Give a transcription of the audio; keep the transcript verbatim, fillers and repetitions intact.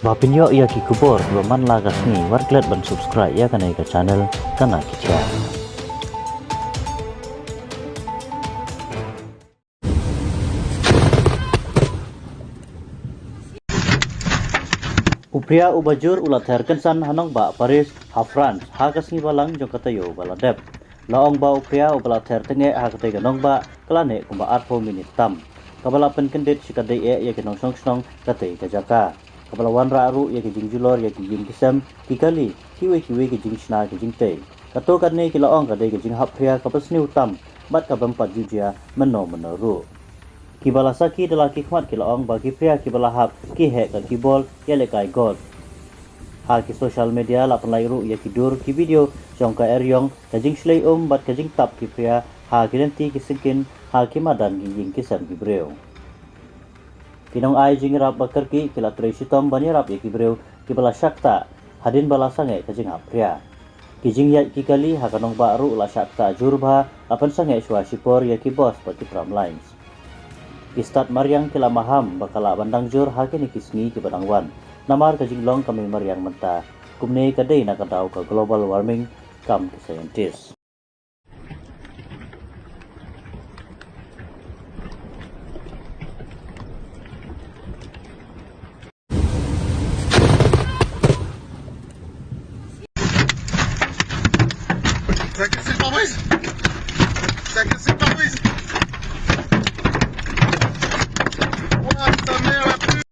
Ba pynïoh ïa ki khubor kiba man la ka sngi, wat klet ban subscribe ïa kane ka channel Kana Khithiah. U phria uba jur u la ther kynsan ha nongbah Paris ha France ha ka sngi balang jong ka taïew ba la dep. La ong ba u phria uba la ther tyngeh ha katei ka nongbah ka la neh kumba arphew minit tam, kaba la pynkyndit sha ka dei eh ïa ki nongshong shnong katei ka jaka, kaba la wanrah ruh ïa ki jingjulor ïa ki ïing ki sem, ki kali, kiwei kiwei ki jingshna ki jingtei. Kato katne ki la ong ka dei ka jinghap phria kaba sniew tam bad ka bym pat ju jia mynno mynno ruh. Kiba la sakhi da la ki khmat ki la ong ba ki phria kiba la hap ki heh ka ki bol ïalehkai God. Ha ki social media la pynlait ruh ïa ki dur ki video jong ka eriong, ka jingshlei um bad ka jingtap ki phria ha ki lynti ki syngkien, ha ki madan ki ïing ki sem ki briew. Ki nongai jingïarap ba kyrkieh ki la trei shitom ban ïarap ïa ki briew kiba la shah ktah hadien ba la sangeh ka jinghap phria. Ki jingïaid ki kali ha ka nongbah ruh la shah ktah jur bha, la pynsangeh shuwa shipor ïa ki bus bad ki tram lines. Ki stad mariang ki la maham ba ka lah ban dang jur ha kine ki sngi kiba dang wan, namar ka jinglong ka mei mariang mynta, kumne ka dei na ka daw ka global warming, kam ki scientist. Ça casse les pare-brises. Ça casse les pare-brises. Ouah, sa mère la pute.